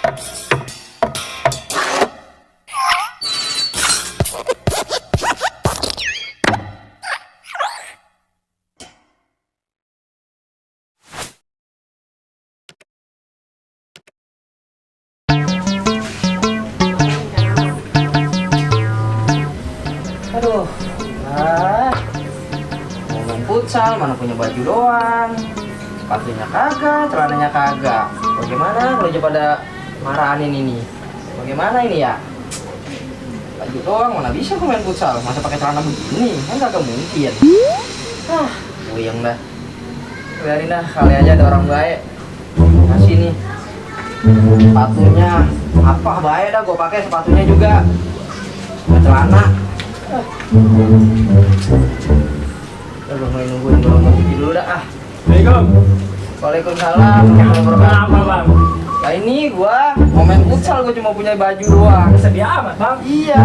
Aduh, mau main futsal mana punya baju doang, sepatunya kagak, celananya kagak. Bagaimana kalau coba pada marahin ini? Bagaimana ini ya? Baju doang mana bisa aku main futsal? Masa pakai celana begini? Kan kagak mungkin. Puyeng dah. Biarin dah, kali aja ada orang baik. Kasih nih sepatunya, apa baik dah gue pakai sepatunya juga. Nggak celana. Udah mulai nungguin belum mau pergi dulu dah ah. Assalamualaikum. Waalaikumsalam. Apa bang? Nah ini gua mau main futsal, gua cuma punya baju doang. Sedih amat bang. Iya.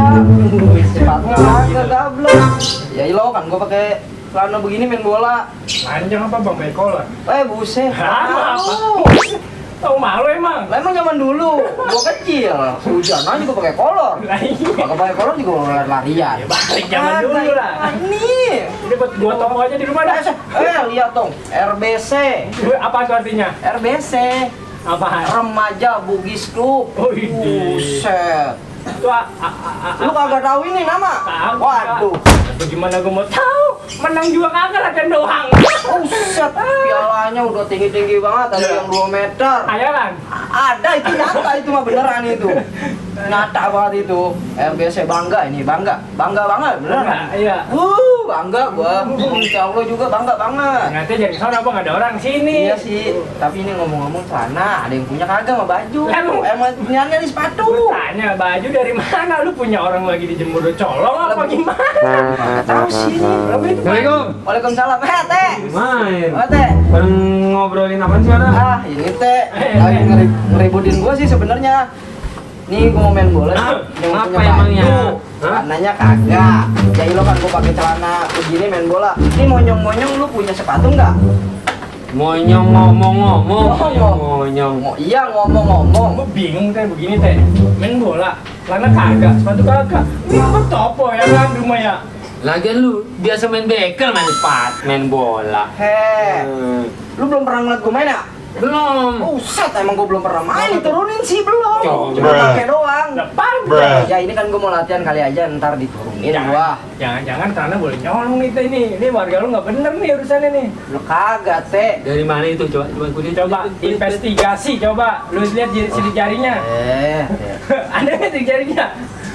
Sepatu kagak gablek. Ya lo kan gua pakai celana begini main bola. Panjang apa bang? Pakai kolor. Buset. Apa? Tahu malu emang? Lah emang zaman dulu, gua kecil, hujan aja gua pakai kolor. Lah iya. Kalau pakai kolor juga mau larian. Ya balik zaman dulu lah. Ini. Ini buat gua toko aja di rumah dah. Lihat dong, RBC. Apa itu artinya? RBC. Apa? Remaja Bugis Club. Oh iya. Buset. Itu Lu kagak tahu ini nama? Kagak. Waduh. Bagaimana gua mau tahu? Menang juga kagak latihan doang. Buset. Pialanya udah tinggi-tinggi banget, ada yang 2 meter. Hayalan. Ada itu nyata, itu mah beneran itu. Nyata banget itu. RBC bangga ini, bangga banget beneran. Enggak, iya. Bangga gua. Insya Allah juga bangga banget. Nanti jadi sana bang, ada orang sini. Iya sih, tapi ini ngomong-ngomong celana, ada yang punya kagak sama baju. Emang punyanya di sepatu. Tanya baju dari mana? Lu punya orang lagi dijemur udah colong apa gimana? Nggak tahu sih ini. Assalamualaikum. Waalaikumsalam. Teh. Main. Teh. Bareng ngobrolin apa sih mana? Ini teh lagi ngeributin gua sih sebenarnya. Nih gua mau main bola nih. Yang Apa punya emangnya? baju. Celananya kagak. Jadi lo kan gua pakai celana begini main bola. Ini monyong-monyong lu punya sepatu nggak? Monyong ngomong-ngomong. Monyong. Iya ngomong-ngomong. Gue bingung teh begini teh, main bola, karena kagak, sepatu kagak. Ini apa topo ya kan di rumah ya? Lagian lu biasa main bekel, main bola. Lu belum pernah ngeliat gua main ya? Belum. Set, emang gua belum pernah main, diturunin sih belum. Coba. Cuma pakai doang. Depan. Ya ini kan gua mau latihan kali aja, ntar diturunin gua. Jangan karena boleh nyolong nih teh ini. Ini warga lu nggak bener nih urusannya nih. Lu kagak teh. Dari mana itu? Coba gue Coba investigasi, coba lu lihat sidik jarinya. Ada nggak sidik jarinya?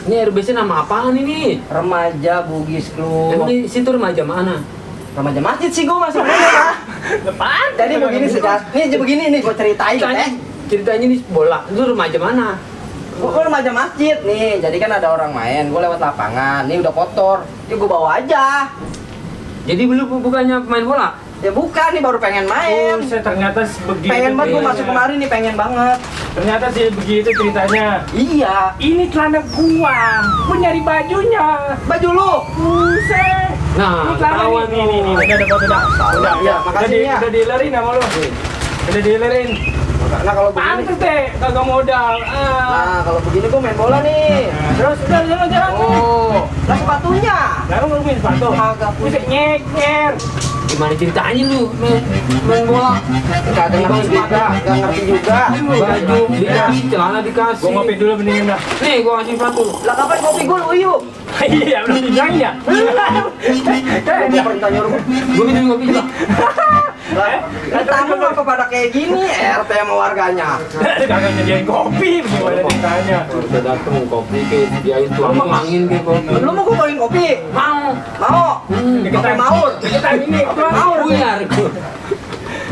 Ini RBC nama apaan ini? Remaja Bugis Club. Emang di situ remaja mana? Remaja masjid sih gua masuk mana. Depan. Jadi begini sejak. Nih begini nih gua ceritain teh. Ceritanya di bola. Itu remaja mana? Gua remaja masjid nih. Jadi kan ada orang main, gua lewat lapangan. Nih udah kotor. Ya gua bawa aja. Jadi belum bukannya pemain bola? Ya bukan, nih baru pengen main. Saya ternyata begitu. Pengen banget gua ceritanya. masuk kemarin nih, pengen banget. Ternyata sih begitu ceritanya. Iya. Ini celana gua nyari bajunya. Baju lu. Buset. Nah, Ini celana ketahuan nih. Udah ada foto dah. Udah, Iya, makasih ya. Udah diilerin sama lu. Udah diilerin. Nah kalau begini, Pantes teh, kagak modal. nah kalau begini gua main bola nih. Terus udah jalan. Lah sepatunya. Lalu ngomongin sepatu. Kagak Bisa nyeker. gimana ceritanya lu main bola? Kagak ngerti juga, gak ngerti juga. Baju dikasih, celana dikasih. Gua ngopi dulu mendingan dah. Nih, gua kasih sepatu. Lah kapan kopi gua uyup? Iya, belum dibilang ya. Gua perintah nyuruh. Gua minum kopi juga. Lah tamu apa pada kayak gini RT sama warganya. Kagak nyediain kopi, gimana ditanya? Udah dateng kopi ke dia itu angin ke kopi. Lu mau gua bawain kopi? Mau. Mau? Kopi maur. Deketan ini, Mau. Buyar.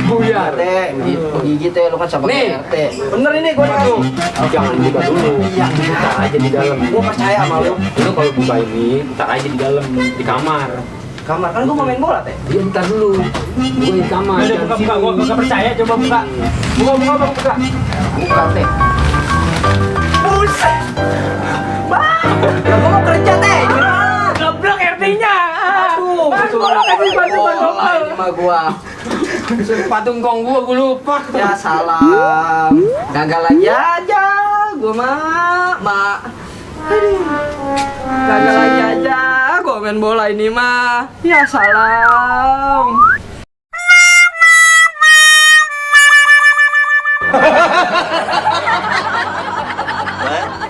Buyar. RT, gigi teh lu kan sama Nih. RT. Bener ini gua kasih. Jangan buka dulu. Iya. Ntar aja di dalam. Gua percaya sama lu. Lu kalau buka ini, ntar aja di dalam di kamar. Kamar kan gua mau main bola teh. Iya, ntar dulu. Gua di kamar. Udah jangan buka, sini. gua nggak percaya, coba buka. Buka. Buka teh. Buset. Lah gua mau kerja teh. Geblok RT-nya. Aduh, Gua kasih bantuan. ini mah gua. Patung kong gua lupa. Ya salam. Gagal lagi aja. gua mak. Aduh. Kagak lagi aja gua main bola ini mah. Ya salam. What?